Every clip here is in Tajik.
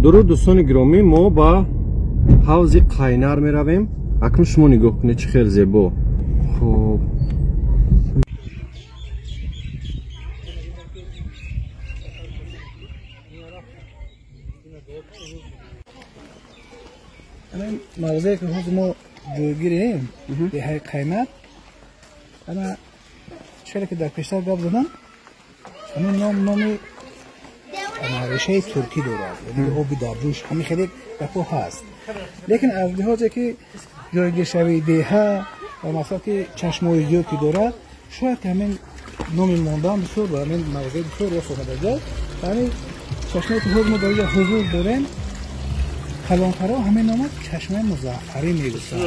Дуруд дӯстони гиромӣ, мо ба ҳавзи Қайнар меравем. Акнун шумо нигоҳ кунед, чӣ хел зебо. Хуб, мавзее ки ҳозир мо ҷойгирем, деҳаи Қайнар, ана чире ки дар пештар гап задам, ҳамин ном номи решаи туркӣ дорад, яъне оби дар ҷӯш, ҳамин хеле гапҳо ҳаст. Лекин аз лиҳозе ки ҷойгиршавии деҳа ва масалан ки чашмҳои зиёд ки дорад, шояд ки ҳамин номи мондан бисёр ба ҳамин мавзеъ бисёр рост омадааст. Ҳамин чашмае ки ҳозир мо дар инҷо ҳузур дорем, калонтарҳо ҳамин номро чашмаи Музаффарӣ мегуфтанд.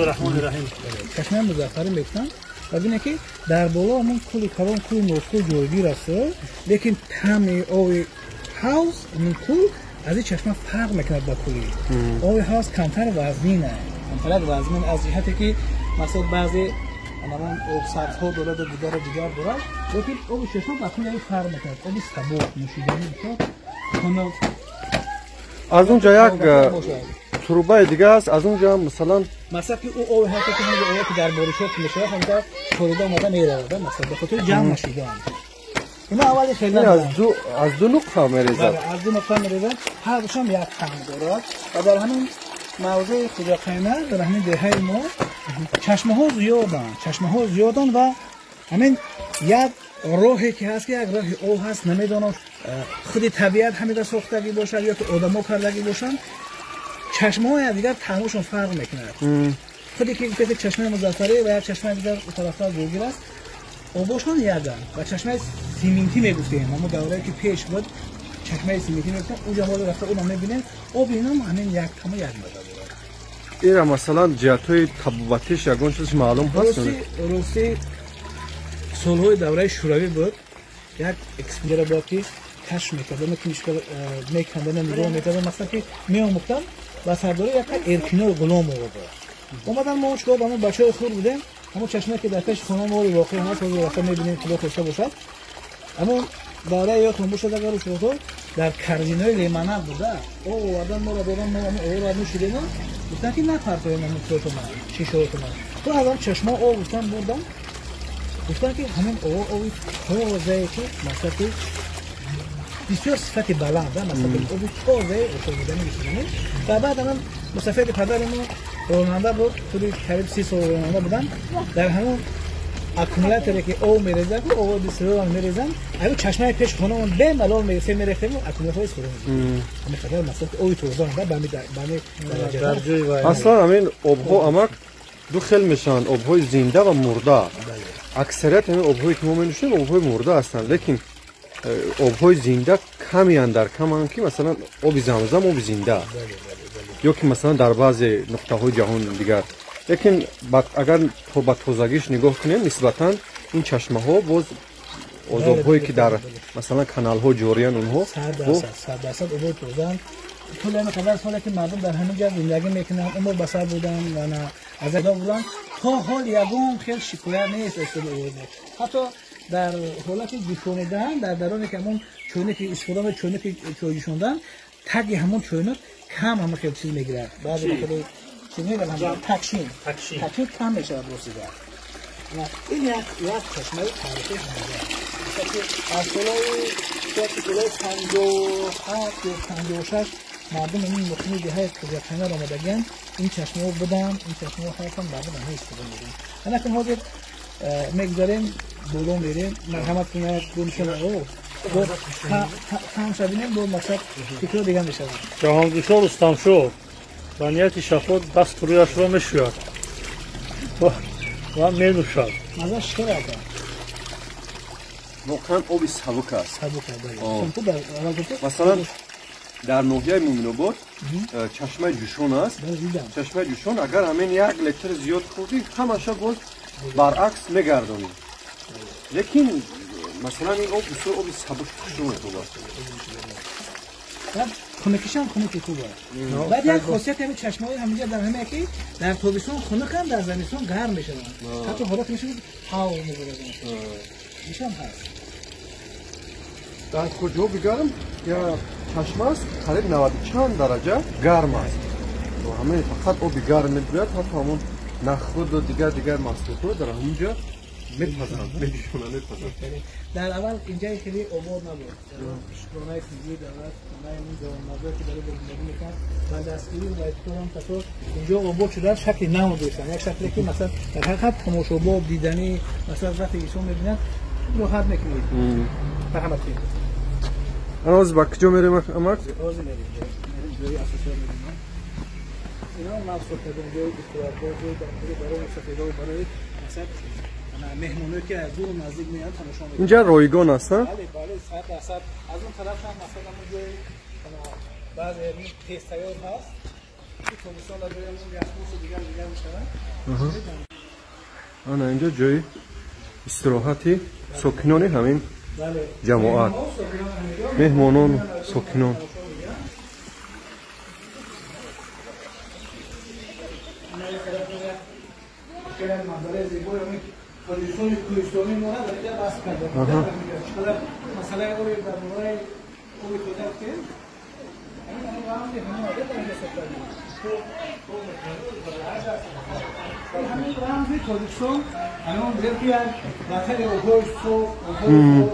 Чашмаи Музаффарӣ мегуфтанд. Ва бинед ки дар боло ҳамон кӯли калон, кӯли Нозкӯл ҷойгир аст, лекин таъми оби ҳавз, ҳамин кӯл аз ин чашма фарқ мекунад ба кӯли. Оби ҳавз камтар вазнин аст, камтарак вазнин аз ҷиҳате ки масалан баъзе ҳамон обсабзҳо дорад ва дигару дигар дорад, лекин оби чашма ба кӯли фарқ мекунад. Оби сабук, нӯшиданӣ бисёр хунук. Аз он ҷо як трубаи дига аст, аз он ҷо масалан ки ӯ оби ҳар ки ҳамин оя ки дар боришот мешавад, ҳамта торида омада меравад, масалан ба хотири ҷамъ нашудан. Ино аввали хеле аз ду нуқта мерезад. Аз ду нуқта мерезад, ҳар душам як таъм дорад. Ва дар ҳамин мавзеи Хуҷақайнар, дар ҳамин деҳаи мо чашмаҳо зиёданд, чашмаҳо зиёданд ва ҳамин як роҳе ки ҳаст, ки як роҳи об ҳаст, намедонам худи табиат ҳамида сохтагӣ бошад ё ки одамо кардагӣ бошанд, чашмаҳо якдигар таъмошон фарқ мекунад. Худе ки гуфта чашмаи Музаффарӣ ва як чашмаи дигар тарафтар ҷойгир аст, обошон яганд ва чашмаи симинтӣ мегуфтем, ҳамон даврае ки пеш буд чашмаи симинтӣ мегуфтем, уҷа мо рафта онам мебинем, оби инам ҳамин як таъму як маза дорад. Ира масалан ҷиҳатҳои табобатиш ягон чиз маълум ҳаст? Рости солҳои давраи шӯравӣ буд, як экспедитсия буд ки кашф мекардам, мекандам, нигоҳ мекардам, масалан ки меомӯхтам ва сардори як Эркинои Ғуломова буд. Омадан мо чикор, ҳамон бачаҳои хурд будем, ҳамон чашмае ки дар пеши хонаи мо воқеъ ҳаст, ҳозир рафта мебинем, худо хошта бошад. Ҳамон давраи ёдтон бошад, агар ушоқҳо дар карзинаи лимонад буда, об овардан моро додан, мо ҳамон обро нӯшидем, гуфтанд ки напартоем ҳамон чотона, шишаотона. То аз ҳам чашма об гуфтан бурдан, гуфтанд ки ҳамин об оби тозае ки масалан ки бисёр сифати баланд, масалан оби тозаи ошомидани нӯшиданӣ. Ва баъд ҳамон мусафири падари мо ронанда буд, тӯли қариб 30 сол ронанда буданд, дар ҳамон аккумуляторе ки об мерезад, оби сироам мерезанд, ҳамин чашмаи пеши хонаамон бемалол мерехтем, аккумуляторҳо истифода мекардем. Ҳамин қадар масалан оби тоза ба ҳамин дараҷа. Аслан ҳамин обҳо амак ду хел мешаванд, обҳои зинда ва мурда. Аксарияти ҳамин обҳое ки мо менӯшем обҳои мурда ҳастанд, лекин обҳои зинда камиянд, дар каманд ки масалан оби Замзам оби зинда, ё ки масалан дар баъзе нуқтаҳои ҷаҳон дигар. Лекин агар ба тозагиш нигоҳ кунем, нисбатан ин чашмаҳо боз аз обҳое ки дар масалан каналҳо ҷориянд, онҳо 100% обҳои тозаанд. Тӯли ҳамин қадар соле ки мардум дар ҳамин ҷо зиндагӣ мекунанд, умр ба сар буданд ва аз адо буданд, то ҳол ягон хел шикоят нест аз обҳо. Ҳатто дар ҳолати ҷӯшонидан, дар дароне ки ҳамон чойнак истифода мекунанд, чойнаки чой ҷӯшондан, таги ҳамон чойнак кам ҳамон хел чиз мегирад. Баъзе хеле чиз мегирад, ҳамон такшин кам мешавад ростида. Ин як чашмаи таърихӣ ҳаминҷо. Аз солҳои 57 ё 56 мардум ин муқими деҳаи Хуҷақайнар омадагианд, ин чашмаҳо буданд, ин чашмаҳо ҳастанд, мардум ҳамин истифода мекунанд. Ана ҳозир мегузарем, боло мерем, марҳамат кунед, таъм шабинем, бо мақсад фикрҳо дигар мешавад. Ҷаҳонгиршоҳ Рустамшоҳ ба нияти шафо дасту рӯяшро мешӯяд ва менӯшад. Маззаш чӣ аст? Воқеан оби сабук аст. Сабук аст. Масалан дар ноҳияи Мӯминобод чашмаи Ҷӯшон аст. Чашмаи Ҷӯшон агар ҳамин як литр зиёд хӯрдӣ, ҳамаша боз баръакс мегардонӣ. Лекин масалан ин об бисёр оби сабук хушрӯ мехӯрад. Хунукишам хунуки хуб аст. Баъд як хосияти ҳамин чашмаҳои ҳаминҷа дар ҳамае ки дар тобистон хунуканд, дар зимистон гарм мешаванд. Ҳатто ҳолат мешавад ҳаво мебарад. Ишам ҳаст. Дар куҷо бигарм, я чашма аст, қариб 90 чанд дараҷа гарм аст. Ва ҳамин фақат оби гарм мебиёяд, ҳатто ҳамон нахӯду дигар маҳсулотро дар ҳамонҷо мепазанд, меҷӯшонанд, мепазанд. Дар аввал инҷа хеле обод набуд. Шукронаи тиҷии давлат, хонаи ин ҷавонмардое ки барои зиндагӣ мекунанд ва дастгирӣ ва ибтикорам касо инҷо обод шудан шакли нав доштанд. Як шакле ки масалан дар ҳақиқат тамошобоб, диданӣ, масалан вақте инсон мебинад роҳат мекунед. Марҳамат кунед. Ҳоз ба куҷо мерем, амак? Ҳозир мерем. Мерем ҷои асосиро мебинем. Ино мавсуф кардем ҷои истироҳатгоҳ, ҷои дамгирӣ барои мусофирҳо, барои масалан меҳмоное ки аз дуру наздик меоянд тамошо мекунанд. Инҷа ройгон аст, ҳа? Бале, бале, 100%. Аз он тараф ҳам масалан он ҷои баъзе тезтайёр ҳаст ки тобистон дар ҷои ҳамон яхмӯсу дигар мешавад. Ана инҷо ҷои истироҳати сокинони ҳамин ҷамоат, меҳмонон, сокинон. Тоҷикистони кӯҳистони моро дар инҷа баст карда. Чақадар масъалаи оби дар бораи оби тоза гуфтем, ҳамин ҳамон рамзи ҳамон дар инҷа сохта. Ҳамин рамзи Тоҷикистон, ҳамон бигем ки як ватани обҳои соф, обҳои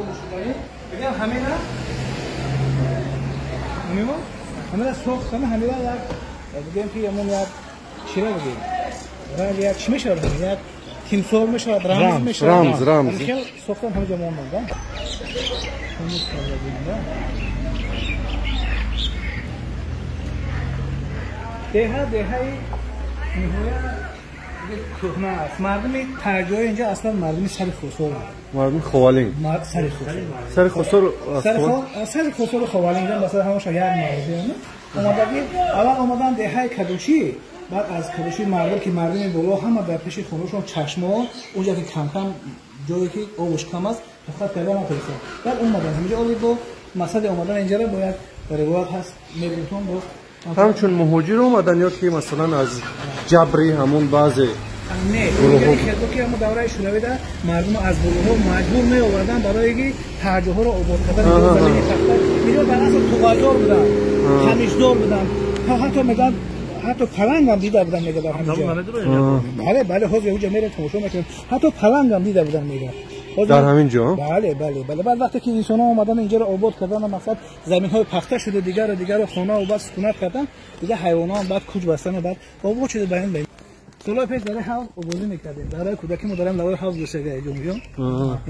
нӯшиданӣ, бигем ҳамина ҳамина сохтана, ҳамина як бигем ки ҳамон як чира бигем, ранг як чӣ мешавад, як тимсор мешавад, рамз мешавад, рамз. Хел сохтан ҳама ҷо монда. Деҳа деҳаи ниҳоят кӯҳна аст. Мардуми тарҷои инҷа аслан мардуми сари Хусоранд. Мардуми Ховалинг. Сари Хусор. Сари Хусор. Сари Хусору Ховалинг масалан ҳамаша як мавзеъ. Омадагӣ аввал омадан деҳаи Кадушӣ, баъд аз Кадуши мардум ки мардуми боло ҳама дар пеши хонашон чашмаҳо, онҷа ки камкам ҷое ки обаш кам аст, тоқат карда натавонистанд. Баъд омадан ҳаминҷо оли бо мақсади омадан инҷаро бо як ривоят ҳаст, мебинтон бо ҳамчун муҳоҷир омадан ё ки масалан аз ҷабри ҳамон баъзе не, ки ҳамон давраи шӯравида мардум аз болоҳо маҷбур меоварданд барое ки тарҷоҳоро обод кардан. Инҷо дар асл туғайдор буданд, қамишдор буданд, ҳатто мегӯянд ҳатто палангам дида буданд, мегӯяд дар ҳаминҷо. Бале, бале, ҳозир онҷо мерем тамошо мекунем. Ҳатто палангам дида буданд, мегӯяд. Дар ҳамин ҷо? Бале, бале, бале. Баъд вақте ки инсонҳо омадан инҷоро обод кардан, мақсад заминҳои пахта шуда, дигару дигару хона ва баъд сукунат кардан, дигар ҳайвонҳо баъд кӯч бастан, баъд обод шуда ба ин. Солҳои пеш дар ҳавз обозӣ мекардем. Барои кӯдакӣ мо дарем лавои ҳавз гӯшага инҷо.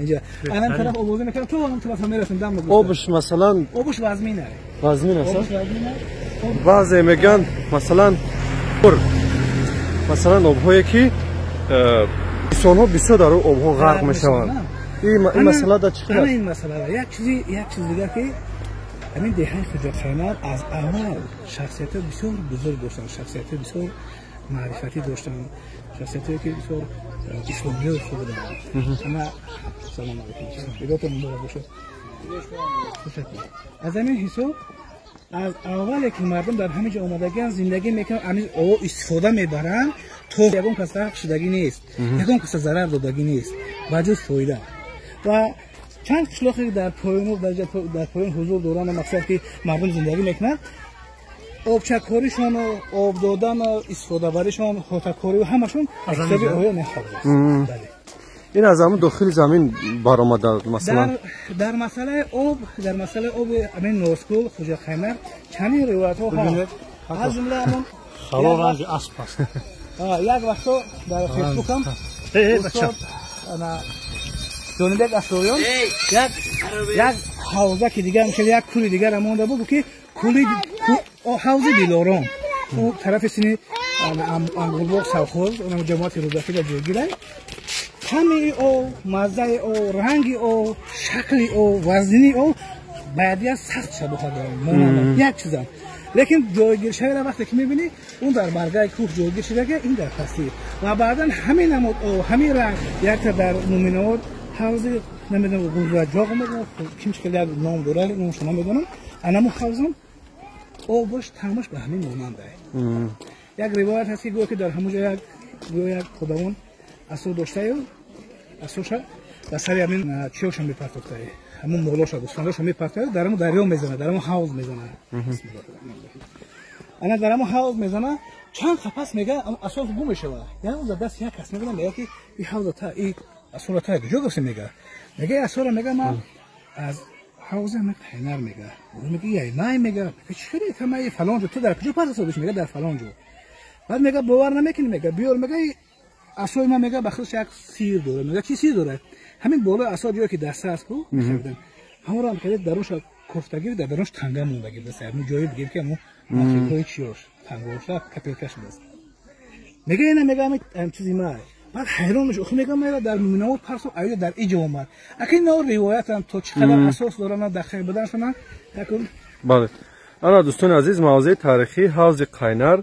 Инҷо. Анам тараф обозӣ мекардем, то он тараф мерасем дам мегузашт. Обш масалан обш вазмин аст. Вазмин аст? Обш вазмин аст. Баъзе мегӯянд масалан масалан обҳое ки инсонҳо бисёр дар обҳо ғарқ мешаванд. Ин масъала дар чӣ хел аст? Ин масъала як чизи дигар ки ҳамин деҳаи Хуҷақайнар аз аввал шахсиятҳои бисёр бузург доштанд, шахсиятҳои бисёр маърифатӣ доштанд, шахсиятҳое ки бисёр исломиёи хуб буданд. Ама салом алайкум, идотон муборак бошад. Аз ҳамин ҳисоб аз аввале ки мардум дар ҳамин ҷо омадагианд, зиндагӣ мекунанд, ҳамин об истифода мебаранд, то ягон кас ҳақ шудагӣ нест, ягон каса зарар додагӣ нест, ба ҷуз фоида. Ва чанд қишлоқе дар поён дар поён ҳузур доранд, мақсад ки мардум зиндагӣ мекунанд, обчакоришону об додану истифодабаришон, хотакорию ҳамашон ҳисоби оё мехоҳад. Ин аз ҳамон дохили замин баромада масалан. Дар масъалаи об, дар масъалаи оби ҳамин Нозкӯл, Хуҷақайнар чандин ривоятҳо ҳаст. Аз ҷумла ҳамон хало ранги асп аст. Як вақто дар Фейсбукам устод Ҷонибек Асрориён як ҳавза ки дигар мешавад, як кӯли дигар монда буд ки кӯли ҳавзи Дилорон, ӯ тарафи сини Ангурбоғ совхоз, онам ҷамоати Рӯдакӣ дар ҷойгир аст. Таъми об, маззаи об, ранги об, шакли об, вазнини об баъдия сахт шабоҳат доранд, монанд як чизанд. Лекин ҷойгиршавиро вақте ки мебинӣ, он дар баргаи кӯҳ ҷойгир шуда, ки ин дар пастӣ. Ва баъдан ҳамин намуд об, ҳамин ранг якта дар Муминобод ҳавзи намедонам Гулраҷоқ мегӯям, ким чӣ як ном дорад, номашро намедонам. Анаму ҳавзам обаш таъмаш ба ҳамин монанд аст. Як ривоят ҳаст ки гӯё ки дар ҳамон ҷо як гӯё як худованд асо доштаю асоша ба сари ҳамин чиёша мепартохта, ҳамун молоша, гӯсфандоша мепартоя, дар ҳамун дарё мезана, дар ҳамун ҳавз мезана. Ана дар ҳамун ҳавз мезана, чанд қапас мега асос гум мешава. Яъне ӯ даст як кас мегӯяд, мега ки ин ҳавза та ин асора та куҷо гирифтӣ мега. Мега асора мега ман аз ҳавза мега Қайнар мега. Ӯ мега яй май мега. Мега чӣ хеле та май фалон ҷо, ту дар куҷо партофтӣ мега дар фалон ҷо. Баъд мега бовар намекунӣ мега биёр мега асои ман мега ба худаш як сир дора. Мега чӣ сир дора? Ҳамин болои асо ҷое ки даста аст ку мехӯрдем. Ҳамонро ҳам кардед дарунша кофтагӣ дар дарунш танга мондагӣ даста. Ҳамин ҷое бигем ки ҳамон мафикҳои чиёш тангаоша капелка шудааст. Мега ина мега ҳамин чизи май. Баъд ҳайрон мешавад. Охир мега мега дар Мӯминобод парсо аюда дар иҷо омад. Аки ино ривоятам то чӣ қадар асос доранд дақиқ буданашона якун. Бале. Ана дӯстони азиз, мавзеи таърихии ҳавзи Қайнар,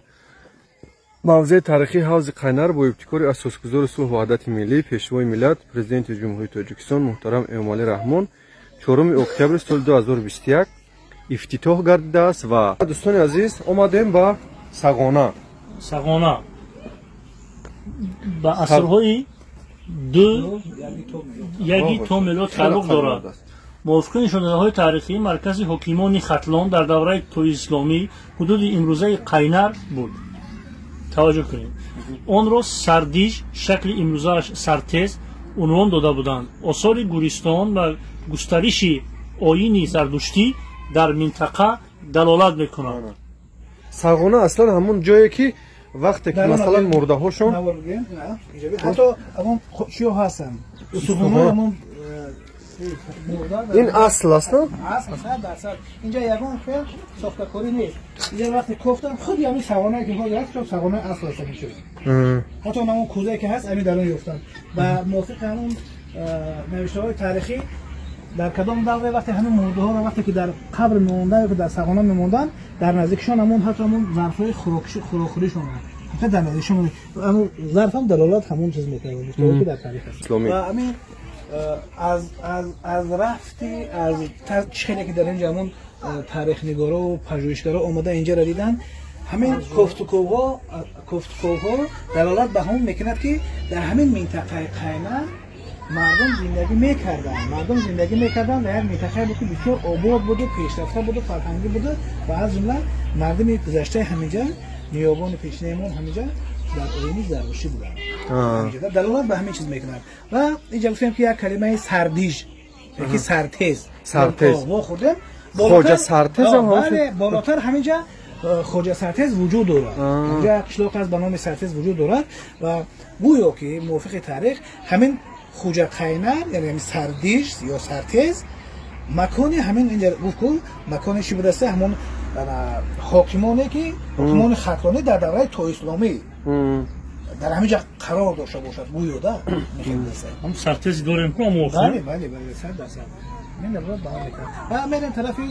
мавзеи таърихии ҳавзи Қайнар бо ибтикори асосгузори сулҳу ваҳдати миллӣ, пешвои миллат, президенти Ҷумҳурии Тоҷикистон муҳтарам Эмомалӣ Раҳмон 4 октябри соли 2021 ифтитоҳ гардидааст. Ва дӯстони азиз, омадем ба Сағона. Сағона ба асрҳои ду яги то милод тааллуқ дорад. Мувофиқи нишондиҳандаҳои таърихӣ, маркази ҳокимони Хатлон дар давраи тоисломӣ ҳудуди имрӯзаи Қайнар буд. Таваҷҷӯҳ кунед, онро Сардиж, шакли имрӯзааш Сартез унвон дода буданд. Осори гӯристон ва густариши оини зардуштӣ дар минтақа далолат мекунанд. Сағона аслан ҳамон ҷое ки вақте ки масалан мурдаҳошон ҳатто ҳамон чиё ҳастанд, устухонҳои ҳамон ин асл аст, на? Асл 100%. Инҷа ягон хел сохтакорӣ нест. Инҷа вақте кофтан худи ҳамин сағонае ки ҳозир аст, сағонаи асл аст ҳамин чиз. Ҳатто ҳамон кӯзае ки ҳаст, ҳамин дар он ёфтанд. Ба мувофиқи ҳамон навиштаҳои таърихӣ дар кадом давре вақте ҳамин мурдаҳоро вақте ки дар қабр мемонданд ё ки дар сағона мемонданд, дар наздикишон ҳамон ҳатто ҳамон зарфҳои хӯрокхӯришон ҳатто дар наздикишон ҳамон зарф ҳам далолат ҳамон чиз мекард, гуфтаҳое ки дар таърих аст. Ва ҳамин аз рафти аз чӣ хеле ки дар инҷа ҳамон таърихнигоро ва пажӯҳишгаро омада инҷаро диданд, ҳамин кофтуковҳо далолат ба ҳамон мекунад ки дар ҳамин минтақаи Қайнар мардум зиндагӣ мекарданд. Мардум зиндагӣ мекарданд ва як минтақае буд ки бисёр обод буду, пешрафта буду, фарҳангӣ буду ва аз ҷумла мардуми гузаштаи ҳаминҷа, ниёгони пешинаимон ҳаминҷа дар оини зардуштӣ буданд. Далолат ба ҳамин чиз мекунад. Ва инҷа гуфтем ки як калимаи сардиж яки сартез, сартез вохӯрдем. Хоҷа Сартез ҳам бале, болотар ҳаминҷа хоҷа Сартез вуҷуд дорад. Инҷа қишлоқ аст ба номи Сартез вуҷуд дорад ва гӯё ки мувофиқи таърих ҳамин Хоҷа Қайнар, яъне ҳамин Сардиж ё Сартез макони ҳамин инҷа гуфт ку макони чӣ будааст? Ҳамон ҳокимоне ки ҳокимони хатлонӣ дар давраи тоисломӣ дар ҳамин ҷо қарор дошта бошад, гӯё да мехелдаст. Ҳам Сартез дорем ку ҳамон бале, бале, бале, 100%. Мен дар баҳо мекунам. Ва мерем тарафи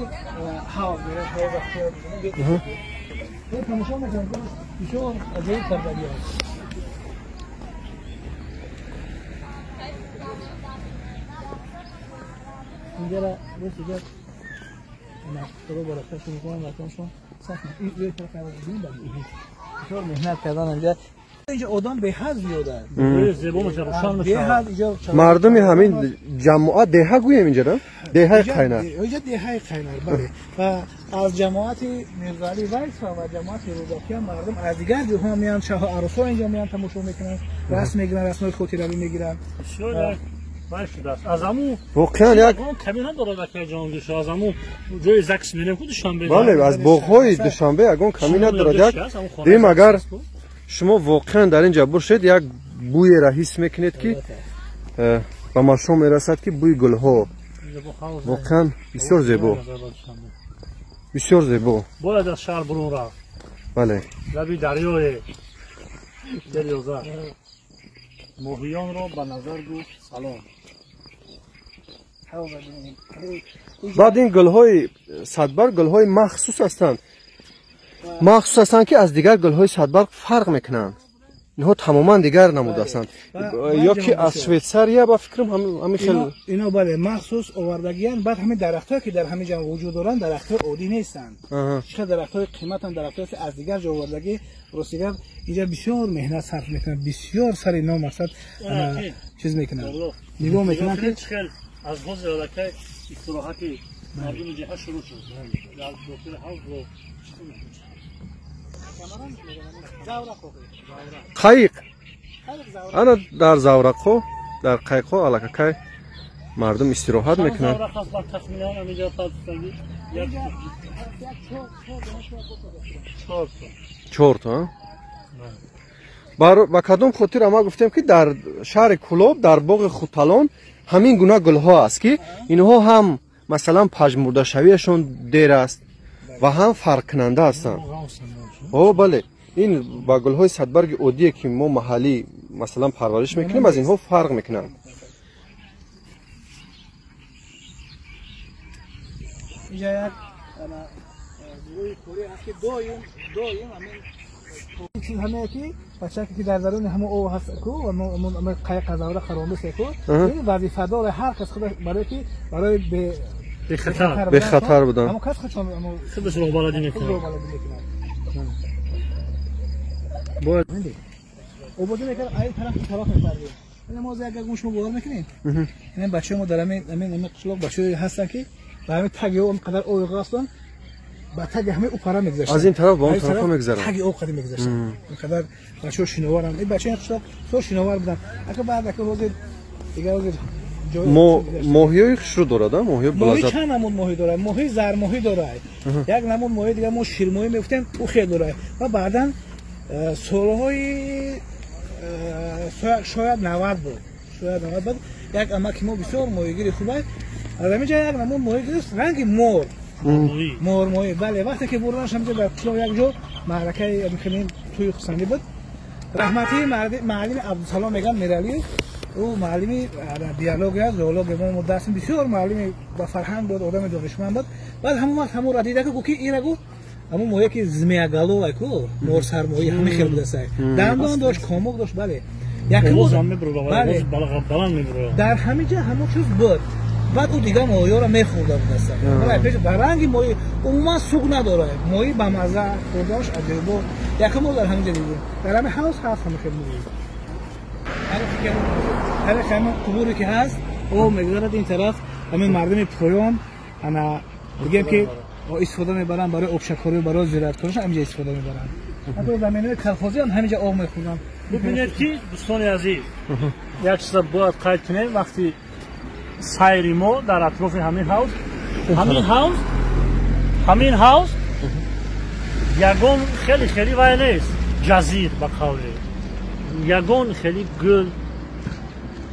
ҳавз, мерем ҳавз тамошо мекунам, бисёр аҷоиб кардагӣ аст. Инҷара рӯз дигар болотар мекунам, ватаншон сахт бисёр меҳнат кардан инҷа. Инҷа одам беҳад зиёд аст. Мардуми ҳамин ҷамоат деҳа гӯем инҷа, деҳаи Қайнар. Инҷа деҳаи Қайнар, бале. Ва аз ҷамоати Мирзалӣ Вайс ва ҷамоати Рӯдакия мардум аз дигар ҷоҳо меянд, шаҳу арӯсҳо инҷа меянд, тамошо мекунанд, расм мегиранд, расмҳои хотиравӣ мегиранд. Аз ҳамун воқеан як камӣ надорад акай Ҷаҳонгиршо, аз ҳамун ҷои ЗАГС мерем ку Душанбе. Бале, аз боғҳои Душанбе ягон камӣ надорад. Як дим агар шумо воқеан дар ин ҷо бошед, як бӯеро ҳис мекунед ки ба машом мерасад, ки бӯи гулҳо воқеан бисёр зебо, бисёр зебо. Бояд аз шаҳр бурун рафт. Бале, лаби дарёе Дарёза моҳиёнро ба назар гуфт салом. Баъд ин гулҳои садбарг гулҳои махсус ҳастанд, махсус ҳастанд ки аз дигар гулҳои садбарг фарқ мекунанд. Инҳо тамоман дигар намуд ҳастанд. Ё ки аз Швейтсария ба фикрам ҳамин хел ино бале махсус овардагиянд. Баъд ҳамин дарахтҳое ки дар ҳамин ҷо вуҷуд доранд, дарахтҳои оддӣ нестанд. Чӣ дарахтҳои қиматанд, дарахтҳое ки аз дигар ҷо овардагӣ. Ростигар инҷа бисёр меҳнат сарф мекунанд, бисёр сари ино мақсад чиз мекунанд, нигоҳ мекунанд ки аз ҳозир аллакай истироҳати мардуми ҷаҳа шурӯъ шуд. Дар дохили ҳавз бо қайиқ, ана дар заврақҳо, дар қайиқҳо аллакай мардум истироҳат мекунанд. Чорта. Ба кадом хотир ама гуфтем ки дар шаҳри Кӯлоб дар боғи Хуталон ҳамин гуна гулҳо аст ки инҳо ҳам масалан пажмурдашавиашон дер аст ва ҳам фарқкунанда ҳастанд. О бале, ин ба гулҳои садбарги оддие ки мо маҳаллӣ масалан парвариш мекунем, аз инҳо фарқ мекунанд. Инҷа як гурӯҳи корӣ ҳаст ки доим доим ҳамин чиз ҳамае ки бачаке ки дар даруни ҳамон об ҳаст ку қайиқ завра харомист ку, ин вазифадор ҳар кас худаш барое ки барои бехатар будан ҳамон кас худаш роҳбаладӣ мекунад. Бояд ободӣ мекард, ай тараф тараф мекардем. Ина мо як гӯш мо бовар мекунем. Ин бачаҳои мо дар ҳамин қишлоқ бачаҳое ҳастанд ки ба ҳамин таги об қадар оиқ ҳастанд, ба таги ҳамаи упара мегузаштанд. Аз ин тараф ба он тараф мегузаранд. Таги об қади мегузаштанд. Ин қадар бачаҳо шиноваранд. Ин бачаҳои қишлоқ бисёр шиновар буданд. Ака баъд ака ҳозир дигар ҳозир моҳиҳои хушрӯ дорад, моҳиҳои моҳи чанд намуд моҳӣ дорад? Моҳи зармоҳӣ дорад, як намуд моҳи дигар мо ширмоҳӣ мегуфтем, ӯ хел дорад. Ва баъдан солҳои шояд 90 буд, шояд 90 буд, як амаки мо бисёр моҳигири хуб аст. Аз ҳамин ҷо як намуд моҳӣ гирифт, ранги мор, мормоҳӣ. Бале, вақте ки бурданаш ҳаминҷо дар қишлоқ як ҷо маъракаи тӯи хусандӣ буд. Раҳматии муаллими Абдусалом мегӯям, Миралиев, ӯ муаллими биология, зоология мо дарсим, бисёр муаллими ба фарҳанг буд, одами донишманд буд. Баъд ҳамон вақт ҳамонро дида ки гуфт ки ира гуфт ҳамон моҳие ки змеяголова ку, морсармоҳӣ ҳамин хел будасай, дандон дошт, комок дошт. Бале, дар ҳамин ҷо ҳамон чиз буд. Баъд ӯ дигар моҳиёро мехӯрда будаса. Ба ранги моҳӣ умуман суг надорад, моҳӣ ба мазза хӯрданаш аҷоибо. Якум мо дар ҳамин ҷо дидем, дар ҳамин ҳавз ҳаст ҳамин хел моҳӣ. Тариқи ҳамин қубуре ки ҳаст, об мегузарад ин тараф. Ҳамин мардуми поён ана бигем ки истифода мебаранд барои обшакорӣ, барои зироаткориаш ҳаминҷо истифода мебаранд. Ҳатто заминҳои колхозӣ ҳам ҳаминҷо об мехӯранд. Бибинед ки дӯстони азиз, як чиза бояд қайд кунем. Вақти сайри мо дар атрофи ҳамин ҳавз, ҳамин ҳавз ягон хеле хеле вай нест, ҷазир ба қавле, ягон хеле гул,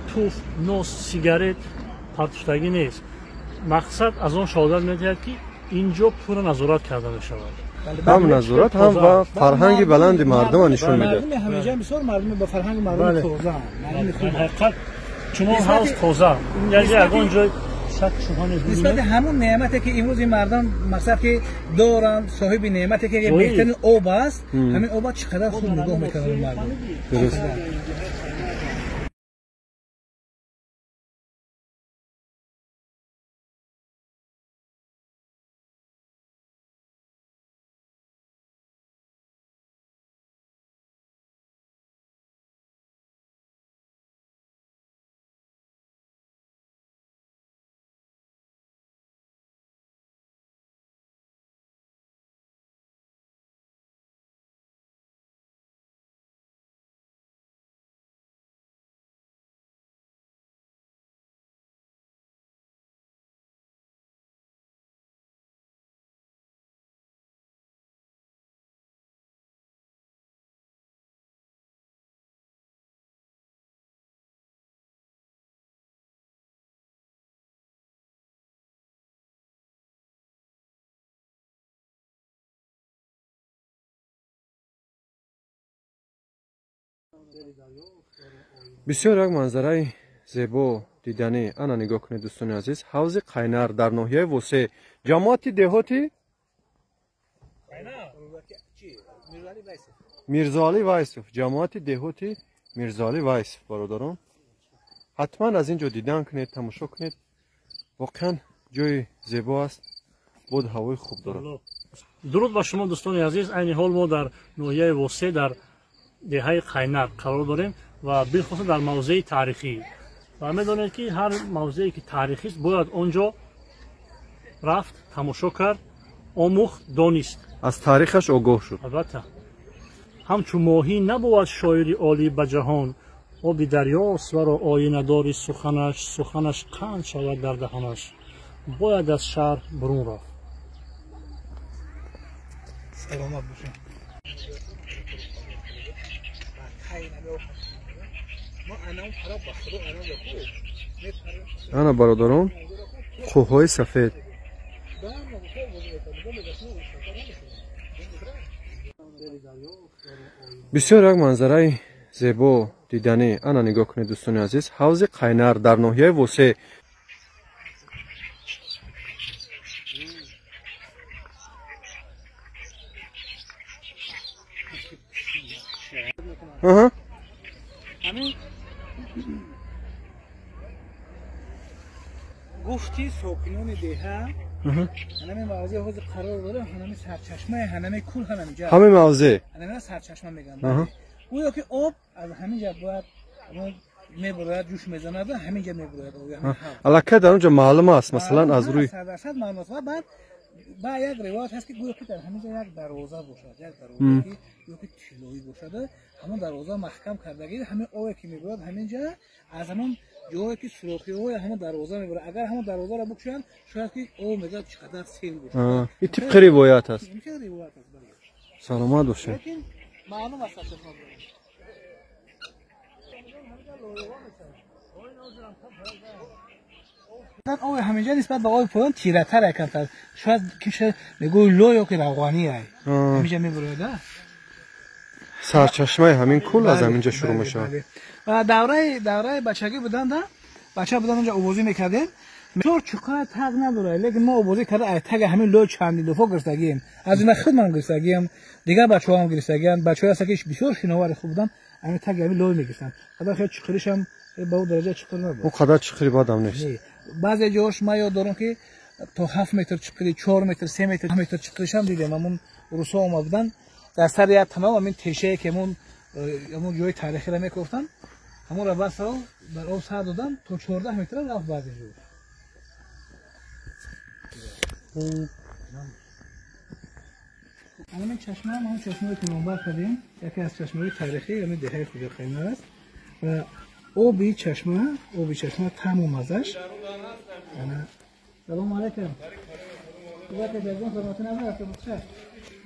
туф, нос, сигарет партуштагӣ нест. Мақсад аз он шаҳодат медиҳад ки инҷо пурра назорат карда мешавад. Ҳам назорат, ҳам ва фарҳанги баланди мардума нишон медиҳад. Мардуми ҳамеҷа бисёр мардуми ба фарҳанги мардуми тоза, мардуми хуб. Ҳақиқат чунон ҳавз тоза, ягон ҷой шак шубҳа нест. Нисбати ҳамон неъмате ки имрӯз ин мардум мақсад ки доранд, соҳиби неъмате ки беҳтарин об аст, ҳамин оба чӣ қадар хуб нигоҳ мекунанд мардум. Дуруст. Бисёр як манзараи зебо диданӣ. Ана нигоҳ кунед дӯстони азиз, ҳавзи Қайнар дар ноҳияи Восе, ҷамоати деҳоти Мирзоалӣ Вайсов, ҷамоати деҳоти Мирзоалӣ Вайсов. Бародарон, ҳатман аз ин ҷо дидан кунед, тамошо кунед. Воқеан ҷои зебо аст, боду ҳавои хуб дорад. Дуруд ба шумо, дӯстони азиз. Айни ҳол мо дар ноҳияи Восеъ дар деҳаи Қайнар қарор дорем ва бихусус дар мавзеи таърихӣ. Ва медонед, ки ҳар мавзее ки таърихист, бояд он ҷо рафт, тамошо кард, омӯхт, донист, аз таърихаш огоҳ шуд. Албатта, ҳамчун моҳӣ набувад шоири олӣ ба ҷаҳон, оби дарёст варо оинадори суханаш, суханаш қанд шавад дар даҳонаш. Бояд аз шаҳр бурун рафт. Саломат бошед. Ана, бародарон, кӯҳҳои сафед. Бисёр як манзараи зебо, диданӣ. Ана, нигоҳ кунед, дӯстони азиз, ҳавзи Қайнар дар ноҳияи Восеъ. Ҳамин гуфти сокинони деҳа, ҳанами мавзеъ ҳозир қарор дорем, ҳанами сарчашмаи ҳанами кӯл, ҳанамиҷа, ҳамин мавзеъ ҳанами сарчашма мегӯянд. Гӯё ки об аз ҳамин ҷа бояд мебурояд, ҷӯш мезанад, ҳамин ҷа мебурояд. Аллакай дар он ҷо маълум аст, масалан, аз рӯи 100% маълум аст. Ва баъд ба як ривоят ҳаст, ки гӯё ки дар ҳамин ҷо як дарвоза бошад, як дарвоза ки гӯё ки тиллоӣ бошад. Ҳамон дарвоза маҳкам кардагӣ, ҳамин обе ки мебурояд ҳамин ҷа, аз ҳамон ҷое ки сурохиҳои ҳамон дарвоза мебурад, агар ҳамон дарвозаро бикушоянд, шояд ки об мегӯяд чӣ қадар сел бошад. Ин тибқи ривоят аст. Ривоят аст. Саломат бошед. Лекин маълум аст. Оби ҳаминҷа нисбат ба оби поён тиратар, якамтар, шояд ки мегӯи ло ё ки равғанӣ ай ҳаминҷа мебурояд. Сарчашмаи ҳамин кӯл аз ҳаминҷа шурӯъ мешавад. Ва давраи бачагӣ буданда, бача будан, онҷа овозӣ мекардем. Чор чуқура таг надорад, лекин мо овозӣ карда ай таги ҳамин лой чанди дуфо гирифтагием. Аз ина худман гирифтагием, дигар бачаҳоам гирифтагианд. Бачаҳое ҳастанд, ки бисёр шиновари хуб буданд, ҳамин таги ҳамин лой мегирифтанд. Қадар хеле чуқуришам ба ӯ дараҷа чуқур набуд. Ӯ қадар чуқури бадам нест. Баъзе ҷош ман ёд дорам, ки то 7 метр чуқурӣ, 4 метр, 3 метр, метр чуқуришам дидем. Ҳамун русҳо омада буданд, дар сари як тамом ҳамин тешае, ки ҳамун ҷои таърихиро мекофтанд, ҳамонро басо дар об сар доданд, то 14 метр рафт баъзе ҷо. Ҳамин чашма ҳам ҳамон чашмае ки номбар кардем, яке аз чашмаҳои таърихии ҳамин деҳаи Хоҷа Қайнар аст. Ва оби чашма таъму маззаш. Салому алайкум.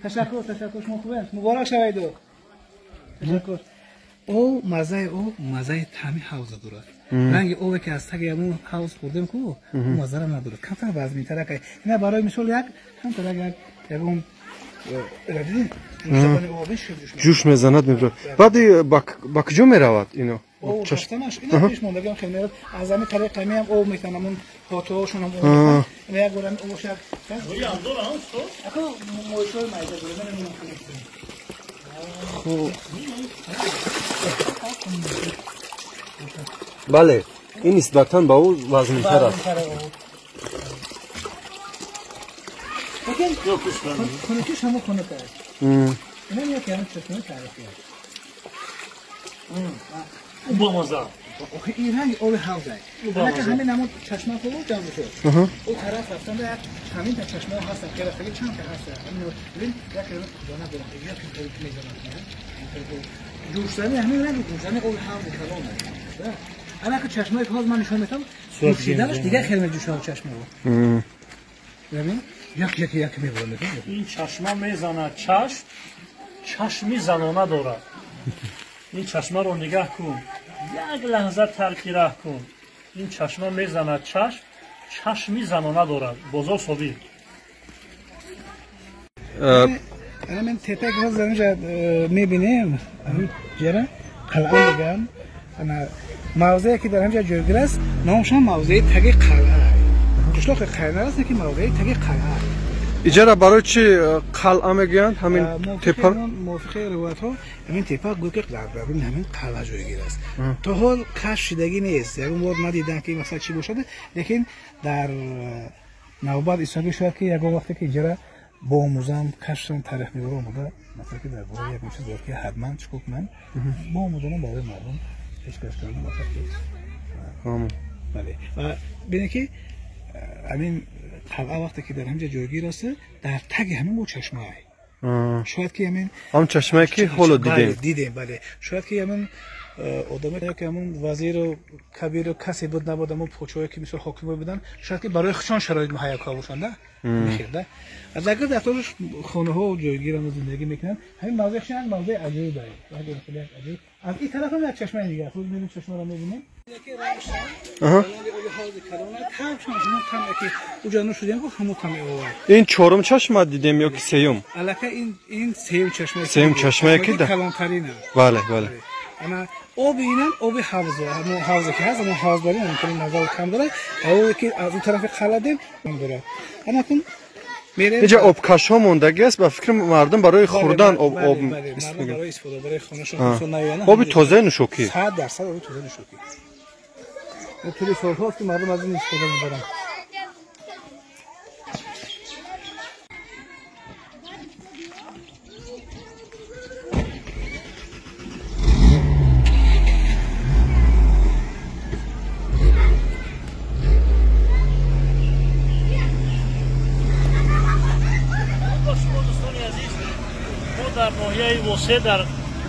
Ташаккур, ташаккур. Шумо хубед? Муборак шавайду. Ташаккур. Об, маззаи об маззаи таъми ҳавза дорад. Ранги обе ки аз таги ҳамун ҳавз хӯрдем ку, маззара надорад, камтар вазминтарак. Ина, барои мисол, як камтарак як ягон ҷӯш мезанад, мебурад. Баъд ба куҷо меравад ино? Рафтанаш ина пеш мондагиам хеле меравад. Аз ҳамин тариқ ҳамиам об метанам, ҳамун ҳотоҳошонам об. Ина як бор ҳамин обош як ако моҳишҳои майда дорад. Хуб, бале, ин нисбатан ба ӯ вазнинтар аст. Хунукиш ҳамон хунук аст. Инам яке ҳамин чашмаи таърихӣ аст. Ӯ бомаза. Охи, ин ранги оби ҳавз аст. Анака ҳамин ҳамон чашма хуб ҷамъ шуд. Ӯ тараф рафтанда як чандин та чашмаҳо ҳастанд, ки рафтаги чанд та ҳастанд. Ҳамин бибин, як дона дорад, як мезанад. Ҷӯшзани ҳамин ранги ҷӯшзани оби ҳавзи калон аст. Анака чашмае ки ҳозир ман нишон метам, ҷӯшиданаш дигар хел меҷӯшад чашмаҳо. Бибин, як як як мебурад. Ин чашма мезанад чашм, чашми занона дорад. Ин чашмаро нигаҳ кун, як лаҳза тарки раҳ кун. Ин чашма мезанад чашм, чашми занона дорад. Бозор Собир. Ҳамин тепа ки ҳозир инҷа мебинем, ҷара қалъа мегӯянд. Мавзее ки дар ҳамҷа ҷойгир аст, номашам мавзеи таги қалъа. Қишлоқи Қайнар аст, ки мавзеи таги қалъа. Иҷара барои чи қалъа мегӯянд? Ҳамин тепа? Мувофиқи ривоятҳо ҳамин тепа гӯё ки дар даруни ҳамин қалъа ҷойгир аст. То ҳол кашф шудагӣ нест, ягон бор надиданд ки масалан чӣ бошад, лекин дар навбат исоби шояд ки ягон вақте ки иҷара боомӯзанд, кашф шуданд, таърихнигоро омода масалан ки дар бораи ягон чиз бояд ки ҳатман чӣ кор кунанд, боомӯзонанд, барои мардум пешкаш кунанд. Бале, ва бинед ки ҳамин қалъа вақте ки дар ҳаминҷа ҷойгир аст, дар таги ҳамин бо чашмае. Шояд ки ҳамин ҳам чашмае ки ҳоло дидем, бале, шояд ки ҳамин одаме ки ҳамон вазиру кабиру касе буд набуд, ҳамон подшоҳое ки мисол ҳокимое буданд, шояд ки барои худшон шароит муҳайё карда бошанд, мехирда. Аз агар дар атрофаш хонаҳо ҷойгиранд ва зиндагӣ мекунанд, ҳамин мавзеъ як мавзеи аҷоиб аст. Аз ин тараф ҳам як чашмаи дигар, худ мебинем, чашмаро мебинем. Ин чорум чашма дидем ё ки сеюм? Аллакай ин сеюм чашма, сеюм чашмае ки калонтарин аст. Бале, бале. Ана оби инам оби ҳавз, ҳамон ҳавзе ки ҳаст, ҳамон ҳавз дорем, ҳамон мазза кам дорад, оби ки аз он тарафи қалъа дем дорад. Ана кун инҷа обкашҳо мондагӣ аст, ба фикри мардум барои хӯрдан об оби тозаи нӯшокӣ, 100% оби тозаи нӯшокӣ. Тӯли солҳост ки мардум аз ин истифода мебаранд. Дар ноҳияи Восеъ дар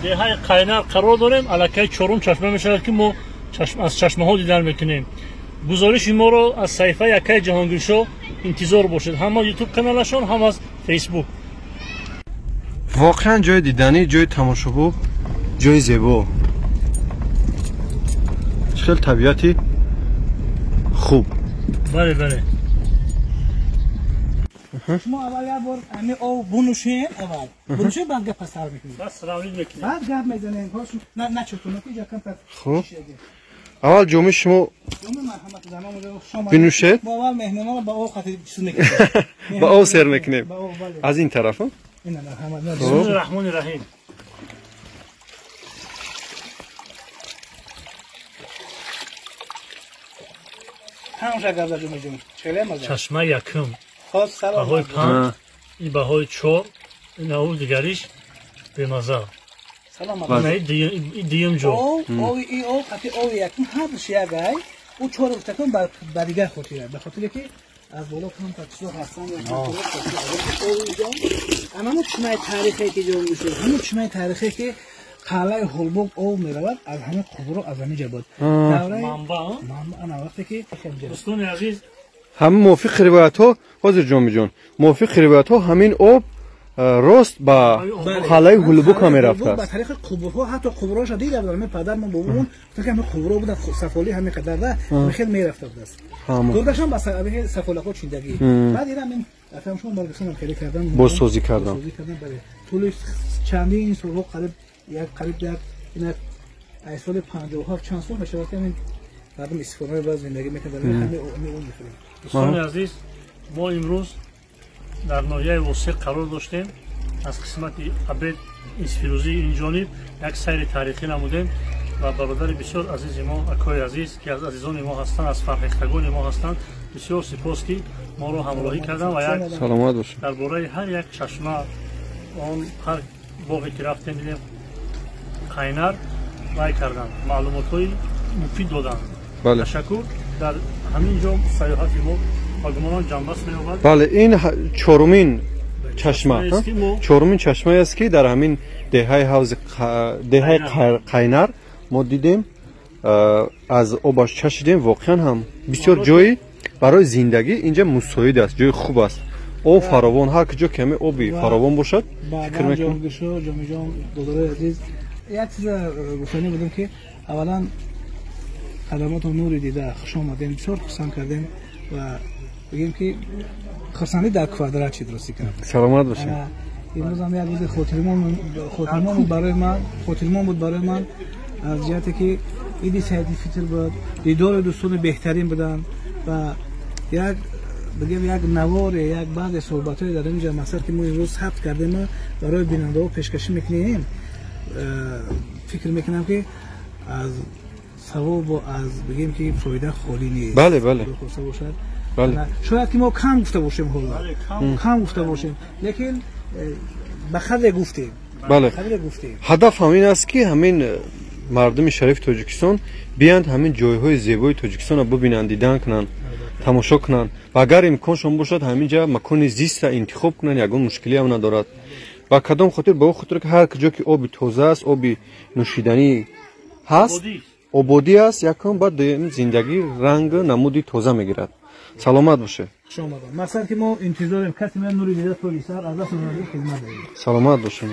деҳаи Қайнар қарор дорем. Аллакай чорум чашма мешавад ки мо аз чашмаҳо дидан мекунем. Гузориши моро аз саҳифаи акаи Ҷаҳонгиршоҳ интизор бошед, ҳам аз ютуб каналашон, ҳам аз фейсбук. Воқеан ҷои диданӣ, ҷои тамошобоб, ҷои зебо, хеле табиати хуб. Бале, бале. Шумо аввал як бор ҳамин об бунӯшед, аввал бунӯшед, баъд гап сар мекунед, баъд сравнид мекунед, баъд гап мезанем. Начотуна ки ҷа камтар. Хуб, аввал ҷоми шумо бинӯшед, мо аввал меҳмононро ба об хати чиз мекунем, ба об сер мекунем аз ин тараф. Бисмиллоҳи раҳмони раҳим. Чашма якум, баҳои 5, ин баҳои 4, ин аввал дигариш бемаза. Ин дуюм ҷо. Ин об хати оби якум ҳардуш як ай, ӯ чор гуфтакун ба дигар хотир, ба хотире ки аз боло камтар чизо ҳастанд. Ҳамон чашмаи таърихе ки ҷо мешуд, ҳамон чашмаи таърихе ки қалъаи Ҳулбук об меравад, аз ҳамин қубуро аз ҳамин ҷо буд. Манбаъ, ана вақте ки дӯстони азиз, ҳамин мувофиқи ривоятҳо, ҳозир ҷомиҷон, мувофиқи ривоятҳо ҳамин об рост ба қалъаи Ҳулбук ҳам мерафтааст. Ба тариқи қубурҳо, ҳатто қубурҳоша дида будам. Ҳамин падармон бобомон гуфтанд ки ҳамин қубурҳо буданд, сафолӣ ҳамин қадар да хел мерафта будааст. Гурдашон ба сафолаҳо чиндагӣ. Баъд ин ҳамин акам шумо баргашонам хеле кардан, бозсозӣ кардан. Бале, тӯли чандин солҳо, қариб як инак аз соли 57 чанд сол мешавад ки ҳамин мардум истифода мебарад, зиндагӣ мекунад, ҳамин об мехӯрем. Дӯстони азиз, мо имрӯз дар ноҳияи Восеъ қарор доштем. Аз қисмати Абед Исфирӯзӣ ин ҷониб як сайри таърихӣ намудем ва бародари бисёр азизи мо, акои азиз, ки аз азизони мо ҳастанд, аз фарҳехтагони мо ҳастанд, бисёр сипос ки моро ҳамроҳӣ карданд ва як саломат бошед. Дар бораи ҳар як чашма, он ҳар боғе ки рафтем дидем, Қайнар вай карданд, маълумотҳои муфид доданд. Ташаккур. Дар ҳамин ҷо сайёҳати мо ба гумонам ҷанбаст меёбад. Бале, ин чорумин чашма, чорумин чашмае аст ки дар ҳамин деҳаи ҳавзи деҳаи Қайнар мо дидем, аз обаш чашидем. Воқеан ҳам бисёр ҷои барои зиндагӣ инҷа мусоид аст, ҷои хуб аст. Об фаровон, ҳар куҷо ки ҳамин оби фаровон бошад, фикр мекунам. Ҷомиҷон, додарои азиз, як чиза гуфтанӣ будам ки аввалан хадамоту нури дида хуш омадем, бисёр хурсанд кардем ва бигем ки хурсандӣ дар квадрат чӣ дурустӣ кард. Саломат бошед. Имрӯз ҳам як рӯзи хотирмон буд барои ман, хотирмон буд барои ман аз ҷиҳате ки иди Саиди Фитр буд, дидори дӯстони беҳтарин буданд ва як бигем як навор, як баъзе суҳбатҳое дар инҷа мақсад ки мо имрӯз сабт кардем, барои бинандаҳо пешкашӣ мекунем, фикр мекунам ки аз савобу аз бигем ки фоида холӣ нест. Бале, бале. Бошад. Шояд ки мо кам гуфта бошем, ҳоло кам гуфта бошем, лекин ба қадре гуфтем. Бале, ҳадаф ҳамин аст, ки ҳамин мардуми шарифи Тоҷикистон биёянд, ҳамин ҷойҳои зебои Тоҷикистонро бибинанд, дидан кунанд, тамошо кунанд ва агар имконшон бошад, ҳамин ҷа макони зиста интихоб кунанд, ягон мушкилиам надорад. Ба кадом хотир? Ба он хотир ки ҳар куҷо ки оби тоза аст, оби нӯшиданӣ ҳаст, ободӣ аст якум, баъд дуюм зиндагӣ рангу намуди тоза мегирад. Саломат бошед. Мақсад ки мо интизорем, касе нури дида тои сар аз даст хизмат дорем. Саломат бошед.